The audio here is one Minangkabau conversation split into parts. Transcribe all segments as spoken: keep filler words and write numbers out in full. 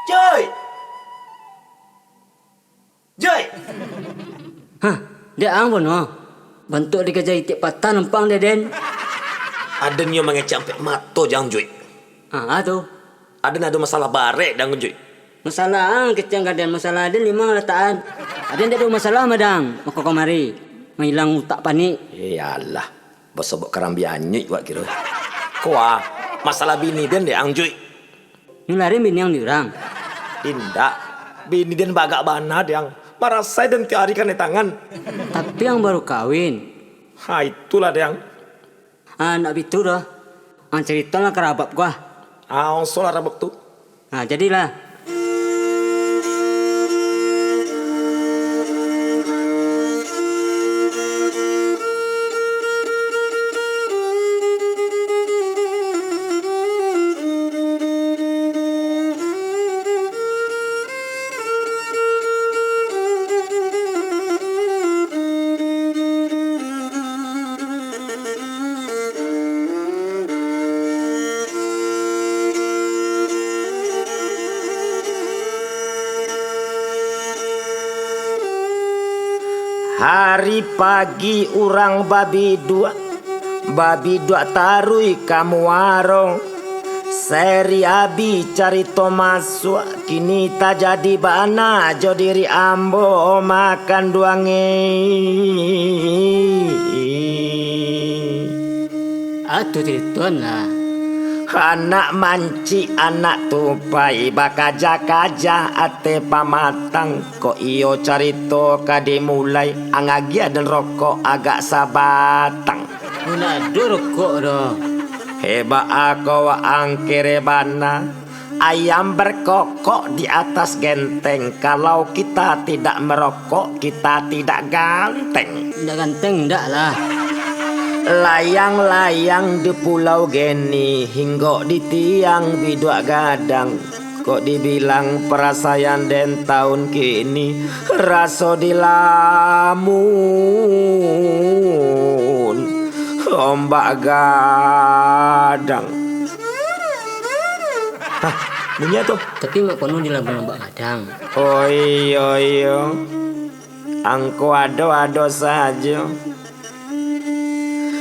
Joi! Joi! Hah, dek ang Pono? Bantuak dikajai itiak patah nampang dek den. Aden nyo mangecek ampek mato jang, Joi. Ah, tu. Aden ado masalah barek dang, Joi. Masalah ang kecek ka den, masalah den limang latakan. Aden dek ado masalah mah dang, mako kamari. Mailang utak panik. Eh, alah. Basobok karambia anyuik wak kiro. Ko ah, masalah bini den dek ang, Joi. Nyo lari bini ang di urang? Indak. Bini den bagak bana, Dang. Marasai den tiok ari kanai tangan. Tapi ang baru kawin. Ha, itulah, Dang. Ah, ndak bitu doh. Ang caritolah ka rabab ko ah. Ah, onsolah rabab tu. Ah, jadilah. Hari pagi urang babiduak, babiduak taruih ka muaro. Seri abih carito masuak, kini tajadi bana jo diri ambo makan duang e. Atu carito lah. Anak mancik, anak tupai, bakaja-kaja ate pamatang. Kok iyo carito ka dimulai, ang agiah den rokok agak sabatang. Mun ado rokok doh. Hebat ako waang kere bana. Ayam berkokok di atas genteng. Kalau kita tidak merokok, kita tidak ganteng. Ndak ganteng, ndak lah. Layang-layang di pulau geni, hinggok di tiang biduak gadang. Kok dibilang parasaian den taun kini, raso dilamun ombak gadang. Hah, bunyi tu? Tapi mak kono dilamun ombak gadang. Oh iyo, iyo. Angko ado-ado sajo.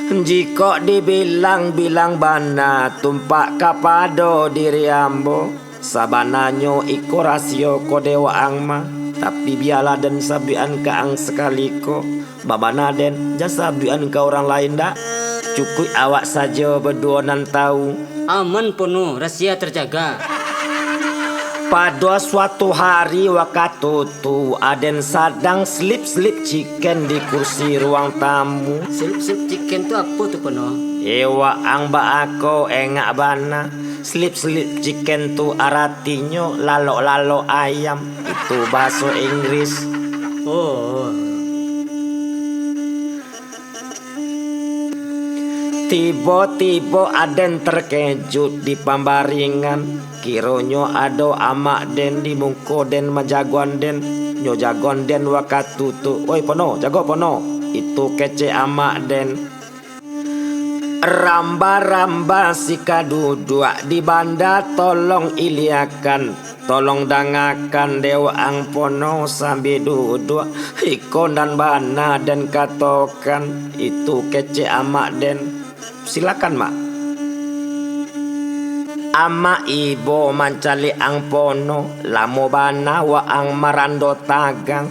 Jikok dibilang-bilang bana, tumpak kapado diri ambo. Sabananyo iko rasio ko dek waang mah, tapi bialah den sabuikan ka ang sakali ko. Babana den, jan sabuikan ka urang lain dak. Cukuik awak sajo baduo nan tau. Aman Pono, rasia terjaga. Pado suatu hari wakatu tu, aden sadang slip-slip chicken di kursi ruang tamu. Slip-slip chicken tu apo tu, Pono? Eh, waang baa ko engak bana. Slip-slip chicken tu aratinyo lalok-lalok ayam. Itu bahaso Inggris. Oh. Tibo-tibo aden terkejut di pambaringan. Kironyo ado amak den di muko den manjagoan den. Nyo jagoan den wakatu tu. "Oi, Pono, jago, Pono!" Itu kecek amak den. Ramba-ramba sika duduak di banda, tolong iliakan. Tolong dangakan dek waang Pono sambia duduak, iko nan bana den katokan, itu kecek amak den. Silakan, Mak. Amak ibo mancaliak ang Pono, lamo bana waang marando tagang.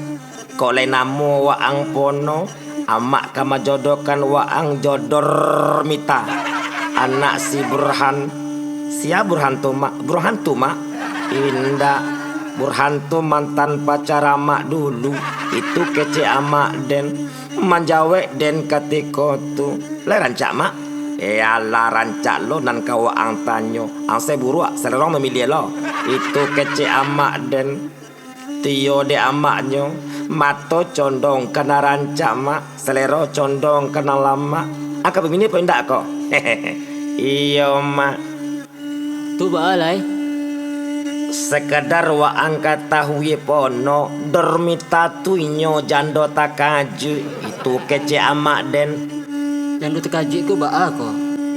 Kok lai namo waang Pono, amak ka manjodohkan waang jo Dormita, anak si Burhan. Sia Burhan tu, Mak? Burhan tu, Mak? Indak. Burhan tu mantan pacar amak dulu. Itu kecek amak den. Manjawek den katiko tu. Lai rancak, Mak? Eh, alah, rancak lo nan ka waang tanyo. Ang se buruak, salero mamiliah lo. Itu kecek amak den. Tiyo dek amaknyo, mato condong ka nan rancak, Mak, salero condong ka nan lamak. Angka bamini apo indak ko? Iyo, Mak. Tu baa lai? Sakadar waang katahui Pono, Dormita tu inyo jando takajuik. Itu kecek amak den. Jando takajuik ko baa ko?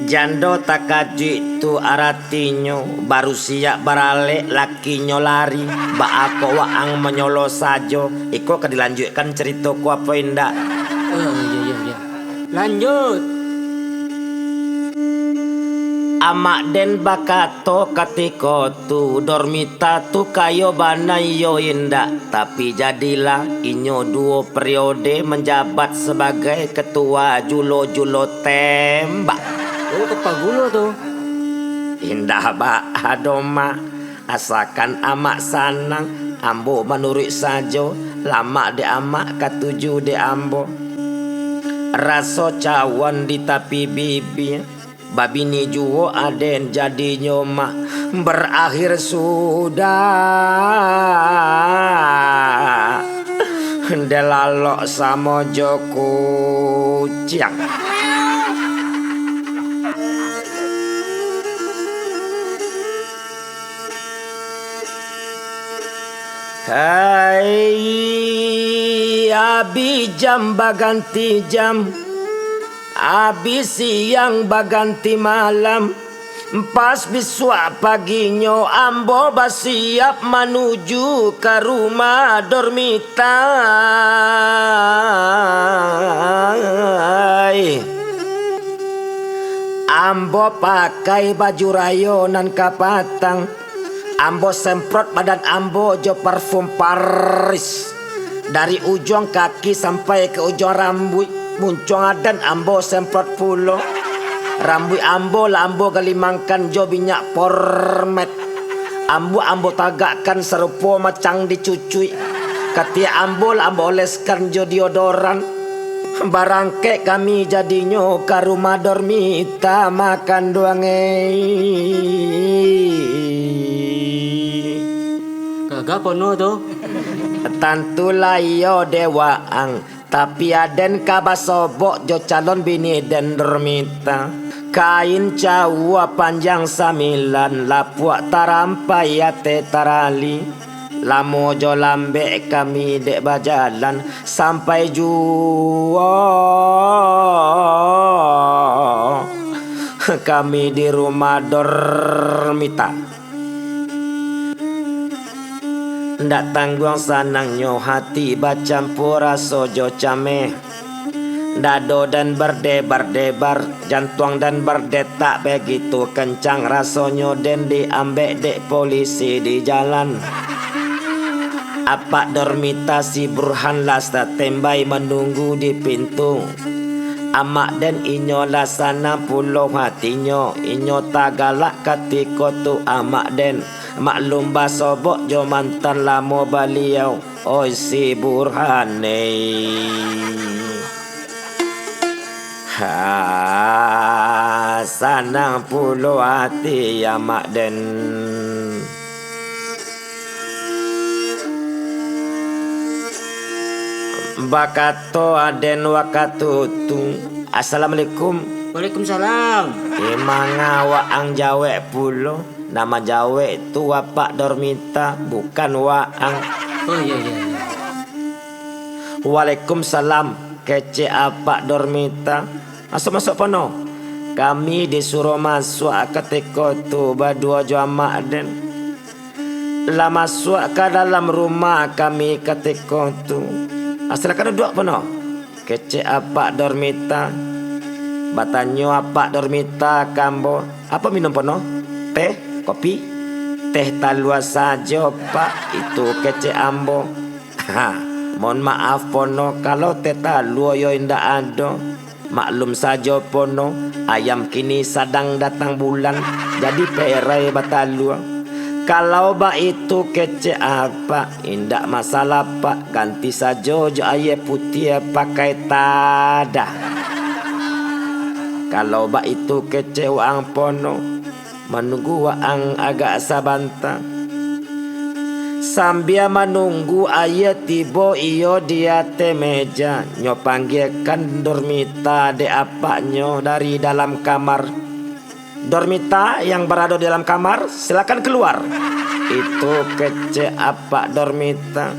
Jando takajuik tu aratinyo, baru siap baralek lakinyo lari, baa kok waang manyolo sajo. Iko ka dilanjuikkan carito ko apo indak? Oh, iyo, iyo, iyo. Lanjut. Amak Den bakato katiko tu, Dormita tu kayo bana iyo indak, tapi jadilah inyo duo periode manjabat sabagai ketua julo-julo tembak. Oh, ketua julo tu. Indak baa doh, Mak. Asakan amak sanang, ambo manuruik sajo, lamak dek amak katuju dek ambo. Raso cawan di tapi bibia, babini juo aden jadinyo, Mak. Barakhir sudah, dilalok samo jo kuciang. Hai, abih jam baganti jam, abih siang baganti malam. Pas bisuak paginyo ambo basiap manuju ka rumah Dormita. Ambo pakai baju rayo nan kapatang. Ambo semprot badan ambo jo parfum Paris. Dari ujuang kaki sampai ka ujuang rambuik, muncuang aden ambo semprot pulo. Rambuik ambo lah ambo galimangkan jo minyak Pormet. Ambo, ambo tagakkan sarupo macang dicucuik. Katiak ambo lah ambo oleskan jo deodoran. Barangkek kami jadinyo ka rumah Dormita makan duang ei. Gagah pono tu. Tantulah iyo dek waang, tapi aden ka basobok jo calon bini den Dormita. Kain cawua panjang sambilan, lapuak tarampai ateh tarali. Lamo jo lambek kami dek bajalan, sampai juo kami di rumah Dormita. Ndak tangguang sanangnyo hati, bacampua raso jo cameh. Dado den berdebar-debar, jantuang den berdetak begitu kencang, rasonyo den diambek dek polisi di jalan. Apak Dormita si Burhan lah standby manunggu di pintu. Amak den inyo lah sanang pulo hatinyo, inyo tagalak katiko tu amak den. Maklum basobok jo mantan lamo baliau, oi si Burhan ei. Ha, sanang pulo ati amak den. Bakato aden wakatu tu, "Assalamualaikum." "Waalaikumsalam." Eh, manga waang jawek pulo? Nan manjawek tu Apak Dormita, bukan waang. Oh, iyo, iyo, iyo. "Waalaikumsalam," kecek Apak Dormita. "Masuak, masuak pono." Kami disuruah masuak katiko tu baduo jo amak den. Lah masuak ka dalam rumah kami katiko tu. "Ah, silakan duduak pono," kecek Apak Dormita. Batanyo Apak Dormita ka ambo, "Apo minum pono? Teh? Kopi?" "Teh talua sajo, Pak," itu kecek ambo. Ha, mohon maaf pono, kalau teh talua yo indak ado. Maklum sajo pono, ayam kini sadang datang bulan, jadi perai batalua. Kalau baitu kecek Apak, indak masalah, Pak, ganti sajo jo aia putiah pakai tadah. Kalau baitu kecek waang pono, manunggu waang agak sabanta. Sambia manunggu aia tibo iyo di ateh meja, nyo panggiakan Dormita dek apaknyo dari dalam kamar. "Dormita yang barado di dalam kamar, silakan kaluar," itu kecek Apak Dormita.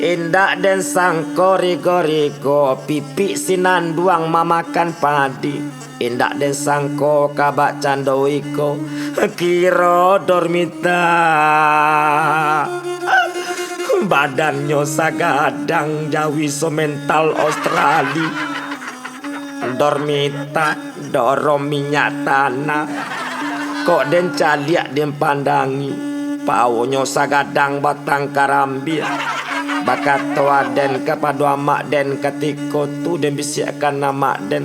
Indak den sangko rigo-rigo, pipik sinanduang mamakan padi. Indak den sangko kabak cando iko, kiro Dormita. Badannyo sagadang jawi so mental Australi. Dormita, dorong minyak tanah. Kok den caliak den pandangi, paunyo sagadang batang karambia. Bakato aden kapado amak den katiko tu, den bisiakkan amak den,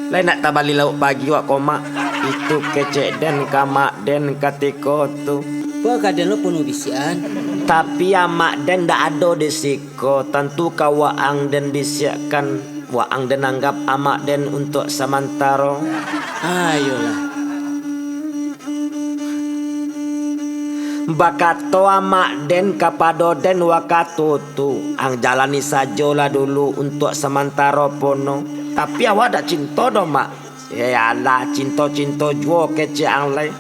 "Lai nak tabali lauak pagi wak ko, Mak?" Itu kecek den ka amak den katiko tu. Kok ka den lo penuh bisiakan? Tapi amak den ndak ado di siko, tantu ka waang den bisiakkan. Waang den anggap amak den untuak samantaro. Ayolah. Bakato amak den kapado den wakatu tu, "Ang jalani sajolah dulu untuak samantaro pono. Tapi awak dak cinto doh, Mak?" "Eh, alah, cinto-cinto juo kecek ang lai.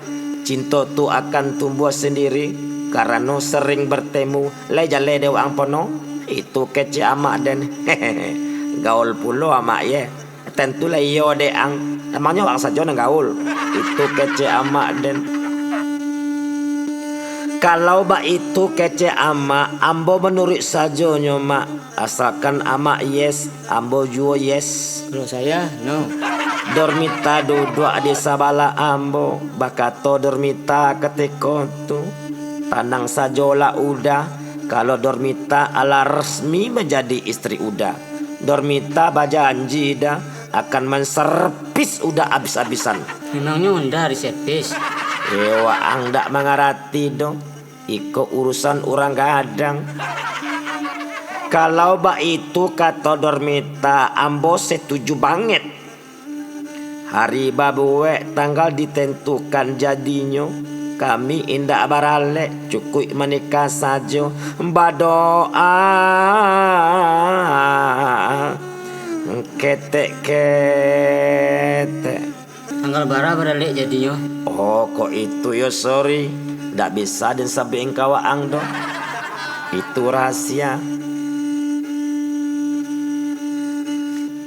Cinto tu akan tumbuah sandiri, karano sering bertemu, lai jaleh dek waang pono." Itu kecek amak den. Gaul pulo amak ye. Tentulah iyo dek ang, namonyo waang sajo nan gaul. Itu kecek amak den. Kalau baitu kecek amak, ambo manuruik sajonyo, Mak. Asalkan amak yes, ambo juo yes. Kalau saya, no. Dormita duduak di sabalah ambo, bakato Dormita katiko tu, "Tanang sajolah Uda, kalau Dormita alah resmi manjadi istri Uda. Dormita bajanji, Da, akan manservis Uda abis-abisan." Memangnyo Uda diservis? Eh, waang ndak mangarati doh. Iko urusan urang gadang. Kalau baitu kato Dormita, ambo setuju banget. Hari babuek, tanggal ditentukan jadinyo, kami indak baralek, cukuik manikah sajo. Badoa, ketek-ketek. Tanggal bara baralek jadinyo? Oh, kok itu yo, sorry. Ndak bisa den sabuik ka waang doh. Itu rahasia.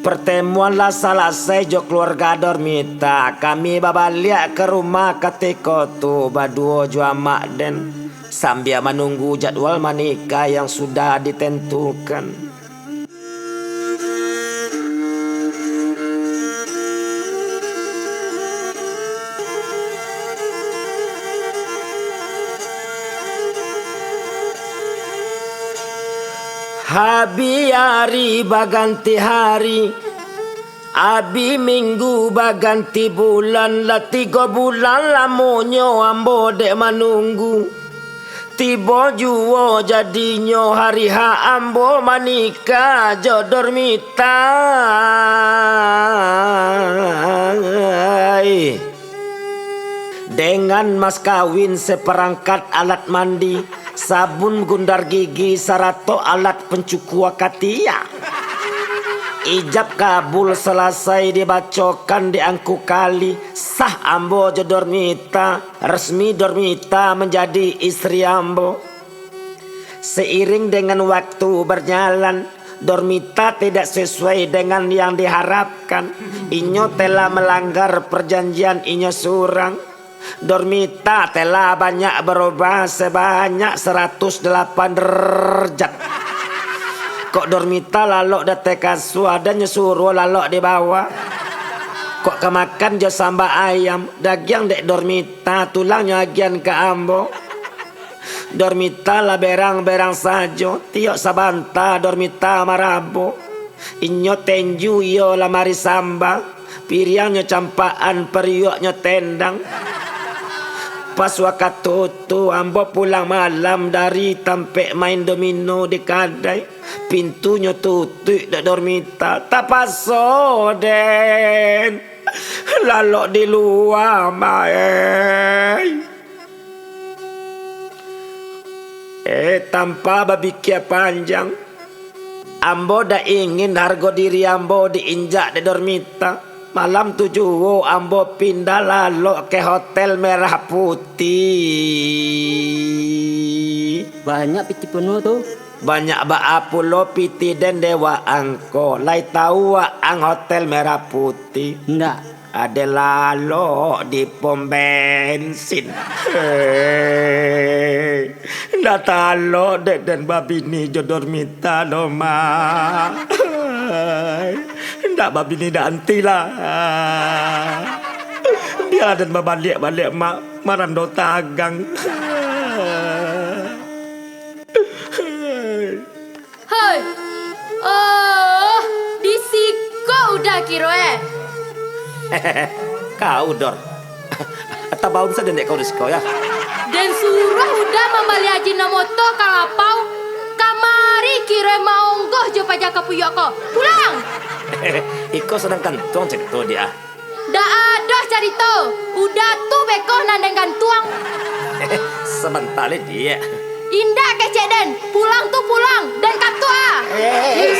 Pertemuan lah salasai jo keluarga Dormita. Kami babaliak ka rumah katiko tu, baduo jo amak den, sambia manunggu jadwal manikah yang sudah ditentukan. Habih ari baganti hari, abih minggu baganti bulan, lah tigo bulan lamonyo ambo dek manunggu. Tibo juo jadinyo hari ha ambo manikah jo Dormita. Dengan mas kawin, seperangkat alat mandi, sabun gundar gigi, sarato alat pencukua katiak. Ijab kabul salasai dibacokan di angku kali, sah ambo jo Dormita, resmi Dormita manjadi istri ambo. Seiring dengan waktu berjalan, Dormita tidak sesuai dengan yang diharapkan. Inyo telah melanggar perjanjian inyo surang. Dormita telah banyak berubah sebanyak saratus dalapan derajat. Kok Dormita lalok di ateh kasua, dan nyo suruah lalok di bawah. Kok ka makan jo samba ayam, dagiang dek Dormita, tulangnyo agian ka ambo. Dormita lah berang-berang sajo, tiok sabanta Dormita marabo. Inyo tenju iyo lamari samba, piriangnyo campakan, pariuaknyo tendang. Pas wakatu tu, ambo pulang malam dari tampek main domino di kadai. Pintunyo tutuik dek Dormita. Tapaso den lalok di lua, Mak, eh. Eh, tanpa bapikia panjang, ambo dak ingin hargo diri ambo diinjak dek Dormita. Malam tu juo ambo pindah lalok ka Hotel Merah Putih. Banyak piti penuh tu. Banyak baa pulo pitih den dek waang ko, lai tahu waang Hotel Merah Putih? Ndak. Aden lalok di pom bensin. Hei, ndak talok dek den babini jo Dormita doh, Mak. Ndak babini ndak antilah. Bia den babaliak-baliak, Mak, marando tagang. Hoi! Oh, di siko Uda kiro, eh? Kau, Dor. Tabaun sajo dek kau di siko, ya. Den suruah Uda mambali Ajinomoto ka lapau, kamari kiro maonggoh jo paja kapuyuak ko. Pulang! Iko sadang kantuang carito, Diak, ah. Dak ado carito, Uda tu beko nan den gantuang. Sabanta lai, Diak. Indak kecek den, pulang tu pulang, den katuak ah. Eh, eh, eh,